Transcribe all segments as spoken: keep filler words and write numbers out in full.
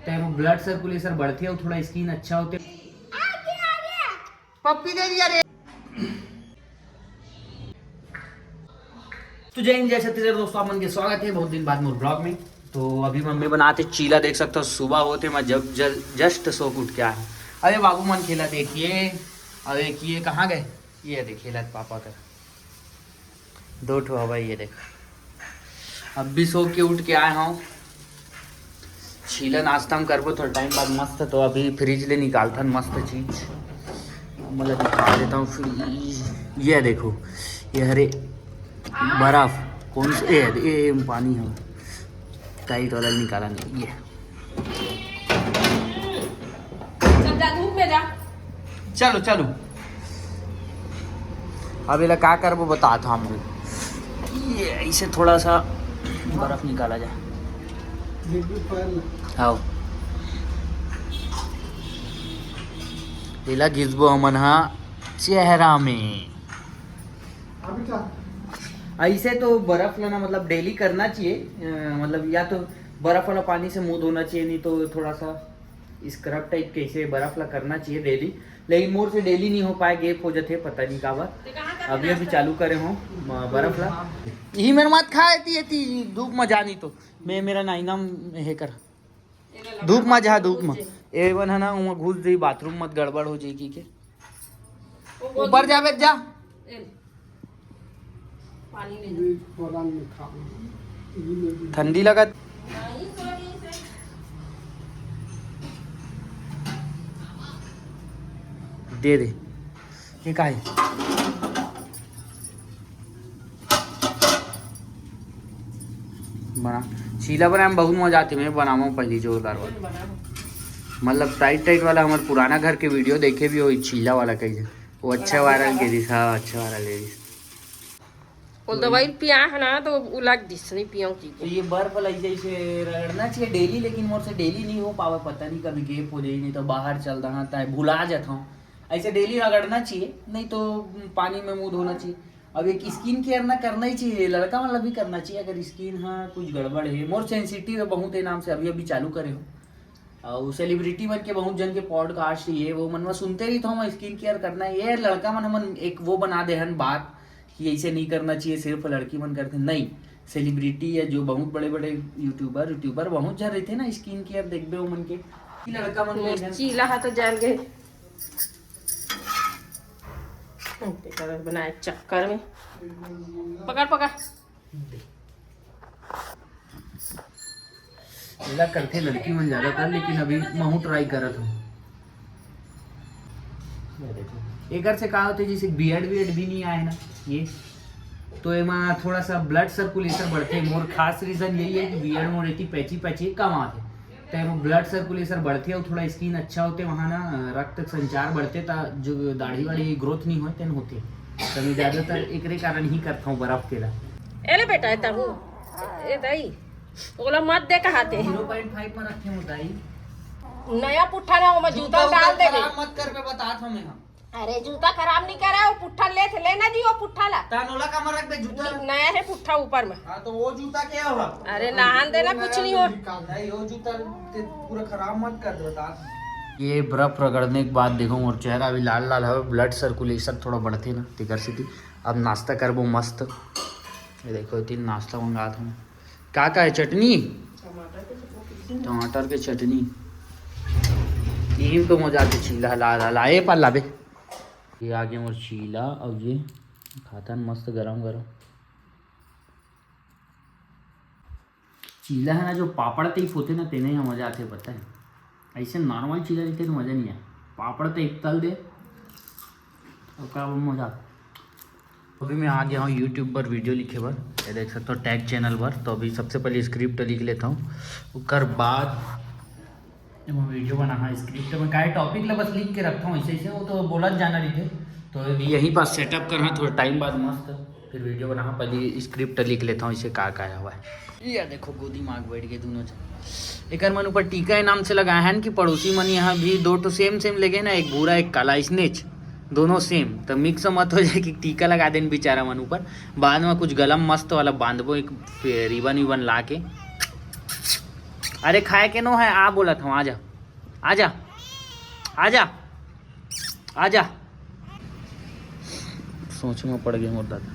ते वो blood circulation बढ़थे अउ थोड़ा स्किन अच्छा होथे। पप्पी दे दिया रे। तो जय हिंद, जय छत्तीसगढ़ दोस्तों, आप मन के स्वागत है बहुत दिन बाद मोर ब्लॉग में। तो अभी मम्मी बनाते चीला, देख सकते हो सुबह होते मैं जब जल जस्ट सो के उठ के आया। अरे बाबू मन खेला देखिए, अरे किए कहाँ गए? ये देखिए लत पापा का दो ठो हवा, ये देख। अब भी सो के उठ के आए हूँ। छीला नाश्ता हम करबो थोड़ा टाइम बाद मस्त, तो अभी फ्रिज ले निकालथन मस्त चीज। मैं दिखा देता हूँ फ्रिज। ये देखो, ये हरे बर्फ, कौन से, ए, ए, ए, पानी है, टाइट वाला निकाला नहीं, ये। चल जा, धूप में जा। चलो, चलो। अब एला का करबो, बता था हम। ये ऐसे थोड़ा सा बर्फ निकाला जाए। आओ, एला घिसबो हमन हा चेहरा में। ऐसे तो बर्फ ला ना, मतलब, डेली करना चाहिए, अ, मतलब, या तो बर्फ वाला पानी से मुंह धोना चाहिए, नहीं तो थोड़ा सा स्क्रब टाइप कैसे बर्फ ला करना चाहिए डेली। लेकिन मोर से डेली नहीं हो पाए, गैप हो जाते, पता नहीं काबर। अभी अभी चालू करे हो बर्फ ला। यही मेरे मात खा एती एती धूप में जानी तो मैं मेरा नाई नाम हे कर धूप में जा, धूप में। एवन है ना, वहाँ घुस जाई, बाथरूम मत गड़बड़ हो जाई की के। ऊपर जावे जा। पानी में जा। ठंडी लगत। दे दे। ये का है? बना, चीला बनाए में बहुत मजा आती। मैं बनावा पहली जोरदार वाला, मतलब टाइट टाइट वाला। हमारे पुराना घर के वीडियो देखे भी हो, चीला वाला कहीं वो अच्छा वायरल के दिस। हाँ, अच्छा वायरल के दिस। वो दवाई पिया है ना, तो वो लग दिस नहीं पियो की। तो ये बर्फ वाला ऐसे ऐसे रगड़ना चाहिए डेली, लेकिन मोर से डेली नहीं हो पावे, पता नहीं कभी गैप हो जाए, नहीं तो बाहर चल रहा था, भुला जाता हूँ। ऐसे डेली रगड़ना चाहिए, नहीं तो पानी में मुंह धोना चाहिए। अब एक स्किन केयर ना करना ही चाहिए, लड़का वाला भी करना चाहिए। अगर स्किन हाँ कुछ गड़बड़ है, मोर सेंसिटिव है बहुत, ये नाम से अभी अभी चालू करे हो। और सेलिब्रिटी मन के बहुत जन के पॉडकास्ट ये वो मन में सुनते रही तो हम स्किन केयर करना है। ये लड़का मन हमन एक वो बना दे हन बात कि ऐसे नहीं करना चाहिए, सिर्फ लड़की मन करते नहीं। सेलिब्रिटी या जो बहुत बड़े बड़े यूट्यूबर यूट्यूबर बहुत जन रहते ना, स्किन केयर देखबे वो मन के कि लड़का मन में जन चीला हा तो जल गए। बनाए चक्कर में पकड़ पकड़। एला करथे लड़की मन ज्यादातर, लेकिन अभी महू ट्राई करत हूँ। ये देखो, एकर से का होथे, जैसे बियर्ड वियर्ड भी नहीं आए ना ये, तो एमा थोड़ा सा ब्लड सर्कुलेशन बढ़थे। मोर खास रीजन यही है कि बियर्ड मोर एती पैची पैची कम आथे, ते वो ब्लड सर्कुलेशन बढ़थे और थोड़ा स्किन अच्छा होते, वहाँ ना रक्त संचार बढ़थे, ता जो दाढ़ी वाढ़ी ग्रोथ नहीं होए तेन होथे। तो मैं ज्यादातर एकरे कारण ही करता हूँ बर्फ के ला। एले बेटा, एता हूँ। ए दाई, ओला मत दे कहाते। ज़ीरो पॉइंट फ़ाइव में रखे हो दाई। नया पुट्ठा ना, ओमा जूता जूता डाल उतार देबे। खराब मत कर बे, बतात हूँ मैं हम। अरे जूता खराब नहीं करे, वो पुट्ठा ले थे, लेना जी वो पुट्ठा ला। तान ओला कामा रख बे जूता। नया है पुट्ठा ऊपर में। हाँ तो वो जूता क्या हो? अरे नहान देना कुछ नहीं हो। नहीं, वो जूता ते पूरा खराब मत कर दे, बतात। ये बर्फ रगड़ने के बाद देखो मोर चेहरा अभी लाल लाल है, ब्लड सर्कुलेशन थोड़ा बढ़थे ना, तेकर सेती। अब नाश्ता करबो मस्त। ये देखो, तीन नाश्ता मंगात हूँ। का का है? चटनी, टमाटर के चटनी। यही तो मजा आती, चीला ला ला ला, ए पाल लाबे। ये आगे मोर चीला, अब ये खातन मस्त गरम गरम। चीला है ना, जो पापड़ टाइप होते ना, तेने ही मजा आते, पता है। ऐसे नॉर्मल चीला लेते तो मजा नहीं आए। पापड़ टाइप तल दे, ओकर बाद मजा। अभी मैं आ गया हूँ YouTube पर वीडियो लिखे बर, ये देख सकते हो टैग चैनल पर। तो अभी सबसे पहले स्क्रिप्ट लिख लेता हूँ, ओकर बाद मैं वीडियो बना। हाँ, स्क्रिप्ट में काय टॉपिक ला बस लिख के रखता हूँ ऐसे ऐसे, वो तो बोलत जाना रहिथे। तो अभी यहीं पास सेटअप कर, हाँ, थोड़ा टाइम बाद मस्त फिर वीडियो बना। हाँ, पहले स्क्रिप्ट लिख लेता हूँ, इसे का का हवा है। ये देखो, गोदी माग बैठ गए दोनों झन। एकर मन ऊपर टीका ए नाम से लगाए हैं कि पड़ोसी मन यहाँ भी दो ठो सेम सेम लेगे ना, एक भूरा एक काला, स्नेच दोनों सेम, तो मिक्स मत हो जाए कि टीका लगा देन बेचारा मन ऊपर। बाद में कुछ गलम मस्त वाला बांधबो, एक रिबन विबन ला के। अरे खाए के नो है, आ बोलत हूँ, आजा, आजा, आजा, आजा। सोच में पड़ गए मोर दादा।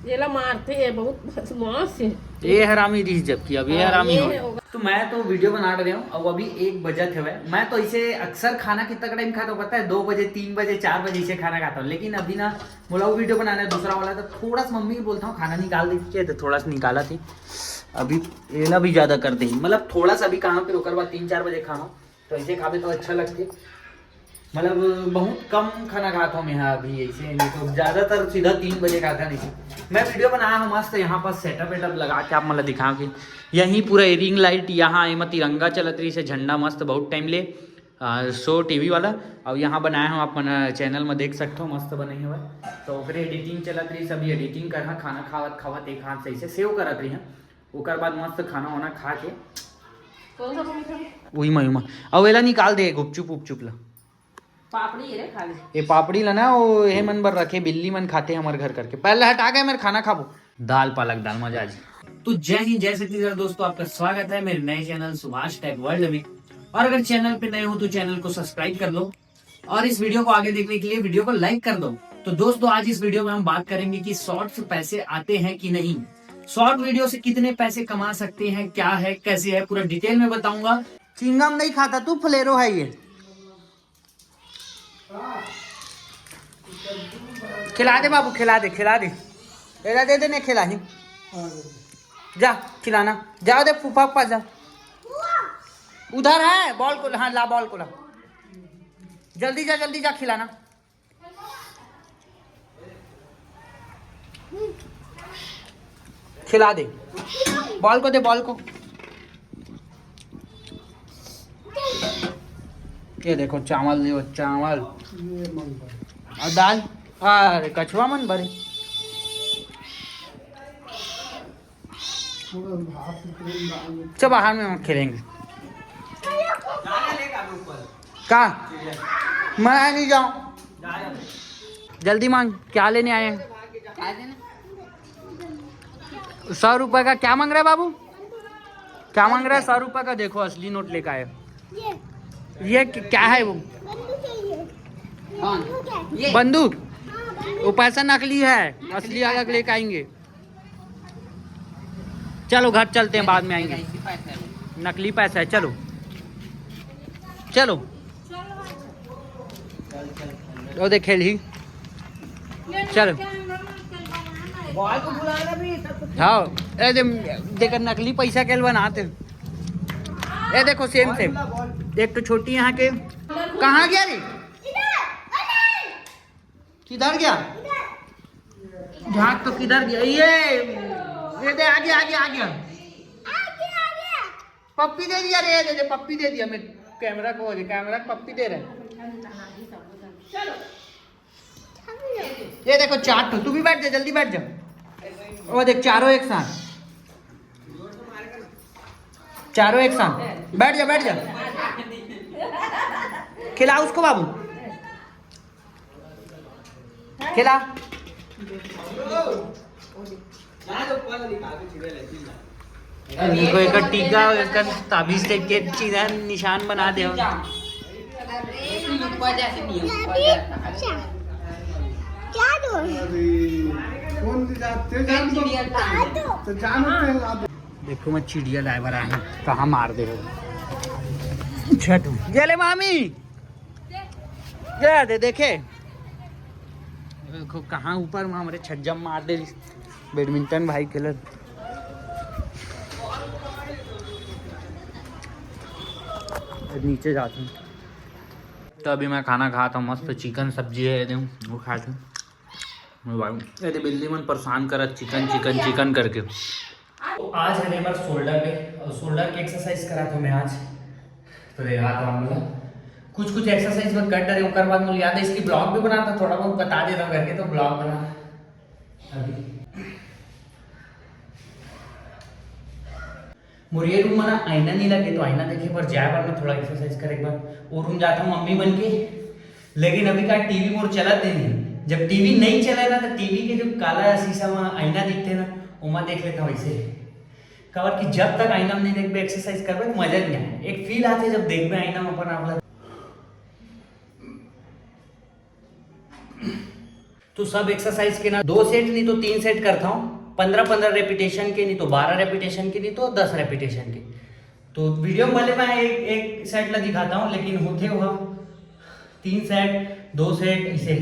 ये ला मारते हैं, बहुत बदमाश है। ये हरामी रही, जबकि अब ये हाँ, हरामी ये हो है, गया। होगा। तो मैं तो वीडियो बना रहे हूँ, अब अभी एक बजत हवे। मैं तो इसे अक्सर खाना कितना टाइम खाता हूँ पता है? दो बजे, तीन बजे, चार बजे इसे खाना खाता हूँ। लेकिन अभी ना मोला वो वीडियो बनाना है दूसरा वाला, तो थोड़ा सा मम्मी को बोलता हूँ खाना निकाल दीजिए, तो थोड़ा सा निकाला थी। अभी एला भी ज्यादा कर दे, मतलब थोड़ा सा भी कहाँ, फिर ओकर बाद तीन चार बजे खाना, तो ऐसे खावे तो अच्छा लगते। मतलब बहुत कम खाना खाता हूँ मैं यहाँ अभी ऐसे, नहीं तो ज्यादातर सीधा तीन बजे खाता नहीं। मैं वीडियो बनाया हूँ मस्त यहाँ पर सेटअप वेटअप लगा के आप मतलब दिखाऊँ कि यहीं पूरा रिंग लाइट, यहाँ एमा तिरंगा चलत रही से, झंडा मस्त बहुत टाइम ले। सो टीवी वाला। अब यहाँ बनाया हूँ अपन चैनल में देख सकते हो, मस्त बने हुए। तो ओकरे एडिटिंग चलत रही, सभी एडिटिंग कर, हाँ, खाना खावत खावत एक हाथ से इसे सेव करत रही है। ओकर बाद मस्त खाना वाना खा के कौन सा मीठा? उही मा, उही मा। अब एला निकाल दे गुपचुप उपचुप ला। पापड़ी है रे, खा ले। ये पापड़ी ला ना, वो ये मन बर रखे, बिल्ली मन खाते हमर घर करके। पहले हटा के मेरे खाना खाबो। दाल पालक दाल मजा आ जी। तो जय हिंद, जय छत्तीसगढ़ दोस्तों, आपका स्वागत है मेरे नए चैनल सुभाष टेक वर्ल्ड में। और अगर चैनल पे नए हो तो चैनल को सब्सक्राइब कर लो और इस वीडियो को आगे देखने के लिए वीडियो को लाइक कर दो। तो दोस्तों, आज इस वीडियो में हम बात करेंगे कि शॉर्ट्स से पैसे आते हैं कि नहीं, शॉर्ट वीडियो से कितने पैसे कमा सकते हैं, क्या है, कैसे है, पूरा डिटेल में बताऊंगा। चिंगम नहीं खाता तू, फलेरो है ये। खिला दे बाबू, खिला दे, खिला दे। एला दे दे, नहीं खिला ही। जा खिलाना, जाओ दे फूफा के पास जा। उधर है बॉल को, हाँ ला बॉल को ला। जल्दी जा, जल्दी जा खिलाना। खिला दे, बॉल को दे, बॉल को। ये देखो चावल, ये चावल ये मन पर और दाल। अरे कछुआ मन बड़े। पूरा हाथ में दाल चल बाहर में हम खेलेंगे। का? मैं नहीं जाऊँ। जल्दी मांग, क्या लेने आए हैं? सौ रुपए का क्या मांग रहा है बाबू? क्या मांग रहा है? सौ रुपए का। देखो असली नोट लेकर आए। ये क- क्या है वो? बंदूक है ये। ये बंदूक है। बंदूक? हाँ, बंदूक। वो पैसा नकली है, असली अलग लेकर आएंगे। चलो घर चलते हैं, बाद में आएंगे। इसी पैसे में। नकली पैसा है, चलो। चलो। वो देख खेल ही। चलो। बॉल को बुलाना भी सब कुछ। हाँ, ए दे, देख नकली पैसा के बनाते। ए देखो सेम सेम। एक तो छोटी यहाँ के, कहाँ गया रे? किधर गया? झांक तो किधर गया? ये, ये दे, आ गया, आ गया, आ गया। पप्पी दे दिया रे, दे दे, पप्पी दे दिया। मैं कैमरा को, कैमरा को पप्पी दे रहे। ये देखो चार ठो, तू भी बैठ जा, जल्दी बैठ जा। वो देख चारों एक साथ, चारों एक साथ। बैठ जा, बैठ जा। खिला उसको बाबू, खिला। इनको एक टीका, एक ताबीज टाइप के चीज है, निशान बना दे। क्या दो? कौन ले जाते जान तो तो जानो तेल ला दे। देखो मैं चिड़िया लाए बर आए हूँ, कहाँ मार दे हो। छठ ये ले मामी, ये दे देखे। देखो कहाँ ऊपर में हमारे छज्जा में मार दे रही। बैडमिंटन भाई खेलत। नीचे जाते हैं। तो अभी मैं खाना खाता हूँ, मस्त चिकन सब्जी है, ये दे, वो खाते हैं। भाई, ये दे बिल्ली मन परेशान करत, चिकन चिकन चिकन करके। तो आज है मेरे शोल्डर पे, और शोल्डर के एक्सरसाइज करा था मैं आज। तो ये हाथ वाला कुछ कुछ एक्सरसाइज में कर डरे, ओकर बाद मुझे याद है इसकी ब्लॉग भी बनाता, थोड़ा बहुत बता देता हूँ करके, तो ब्लॉग बना अभी। मोर ये रूम में ना आईना नहीं लगे, तो आईना देखे पर जाए बर मैं थोड़ा एक्सरसाइज करे बर वो रूम जाता हूँ मम्मी मन के। लेकिन अभी का टीवी मोर चलत नहीं, जब टीवी नहीं चले ना तो टीवी के जो काला शीशा में आईना दिखते ना, ओमा देख लेता हूँ ऐसे। काबर कि जब तक आईना में नहीं देखबे, एक्सरसाइज करबे तो मजा नहीं आए। एक फील आथे जब देखबे आईना में अपन आप ला। तो सब एक्सरसाइज के ना दो सेट नहीं तो तीन सेट करता हूँ, पंद्रह पंद्रह रेपिटेशन के, नहीं तो बारह रेपिटेशन के, नहीं तो दस रेपिटेशन के। तो वीडियो में भले मैं एक एक सेट ला दिखाता हूँ, लेकिन होथे हुआ तीन सेट, दो सेट, इसे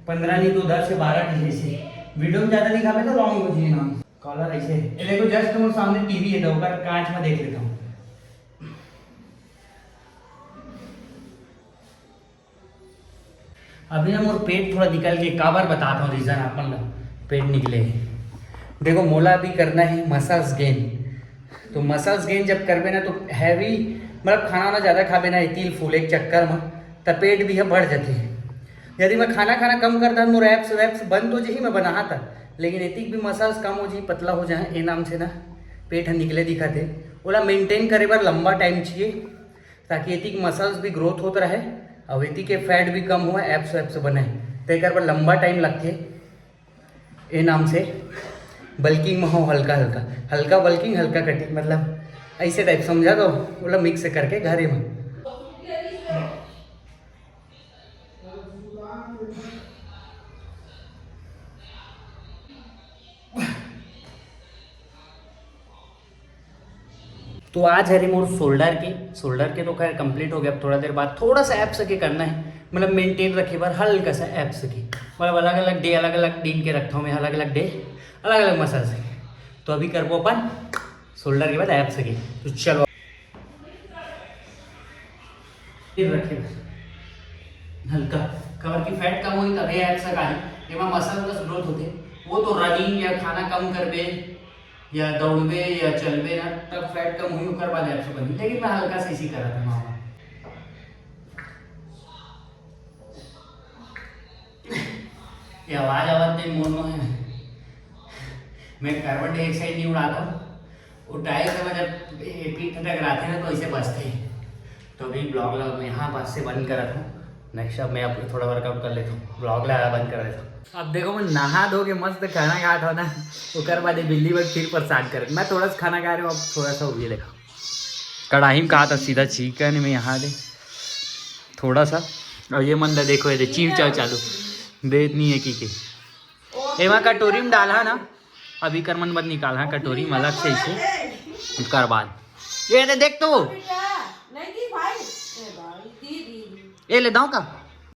पंद्रह नहीं तो दस से बारह, ठीक है। इसे वीडियो में ज्यादा दिखावे तो लॉन्ग हो जाए ना। कॉलर ऐसे, ये देखो, जस्ट मोर सामने टीवी है, तो ओकर कांच में देख लेता हूँ। अभी ना मोर पेट थोड़ा निकल के, काबर बताता हूँ रीजन आप मन ला। पेट निकले, देखो, मोला अभी करना है मसल्स गेन। तो मसल्स गेन जब करबे ना, तो हैवी, मतलब, खाना ना ज्यादा खाबे ना, एतिल फूले के चक्कर में, त पेट भी है बढ़ जाथे। यदि मैं खाना खाना कम करता, मोर एब्स वैब्स बंद तो जही मैं बनाहा था, लेकिन एतिक भी मसल्स कम हो जाही, पतला हो जाए, ए नाम से ना पेट ह निकले दिखत हे। ओला मेंटेन करे बर लंबा टाइम चाहिए, ताकि एतिक मसल्स भी ग्रोथ होत रहे और एतिक के फैट भी कम हुआ, एब्स वैब्स बने। तेकर बर लंबा टाइम लगथे। ए नाम से बल्किंग में हो, हल्का हल्का, हल्का बल्किंग, हल्का कटिंग, मतलब, ऐसे टाइप समझा दो, ओला मिक्स करके घरे में। तो आज हरे मोर शोल्डर के, शोल्डर के तो खैर कंप्लीट हो गया। अब थोड़ा देर बाद थोड़ा सा एब्स के करना है, मतलब, मेंटेन रखे बर हल्का सा एब्स के, मतलब, अलग अलग डे, अलग अलग दिन के रखता हूँ मैं, अलग अलग डे, अलग अलग मसल्स के। तो अभी करबो अपन शोल्डर के बाद एब्स के। तो चलो, फिर रखे हल्का, काबर कि फैट कम होही तभे एब्स का है, एमा मसल बस ग्रोथ होथे। वो तो रनिंग या खाना कम करबे या दौड़बे या चलबे ना, तब फैट कम होही, ओकर बाद एब्स बनही। लेकिन मैं हल्का से इसी करत हूँ मामा। ये आवाज आवत नहीं मोर में है। मैं कार्बन डाइऑक्साइड नहीं उड़ाता हूँ। वो टायर से जब ये पीठ टकराथे ना, तो इसे बचते हैं। तो अभी ब्लॉग ला मैं यहाँ पास से बंद करत हूँ। नेक्स्ट अब मैं अब थोड़ा वर्कआउट कर लेता हूँ, ब्लॉग ला बंद कर देता हूँ। अब देखो, मैं नहा धो के मस्त खाना खात हूँ ना, ओकर बाद ये बिल्ली बग फिर परेशान करे। मैं थोड़ा सा खाना खा रहा हूँ, अब थोड़ा सा उगे देखो। कढ़ाई में कहा था सीधा चिकन में यहाँ दे थोड़ा सा। और ये मन ला देखो, ये दे चीव चाव चालू दे नहीं है की के। एमा कटोरी में डाला ना, अभी कर मन मत निकाल, हाँ, कटोरी में अलग से इसे कर बाद। ये दे देख तो, बेटा, नहीं दी भाई। ए भाई, दी, दी, दी। ये ले दाओ का?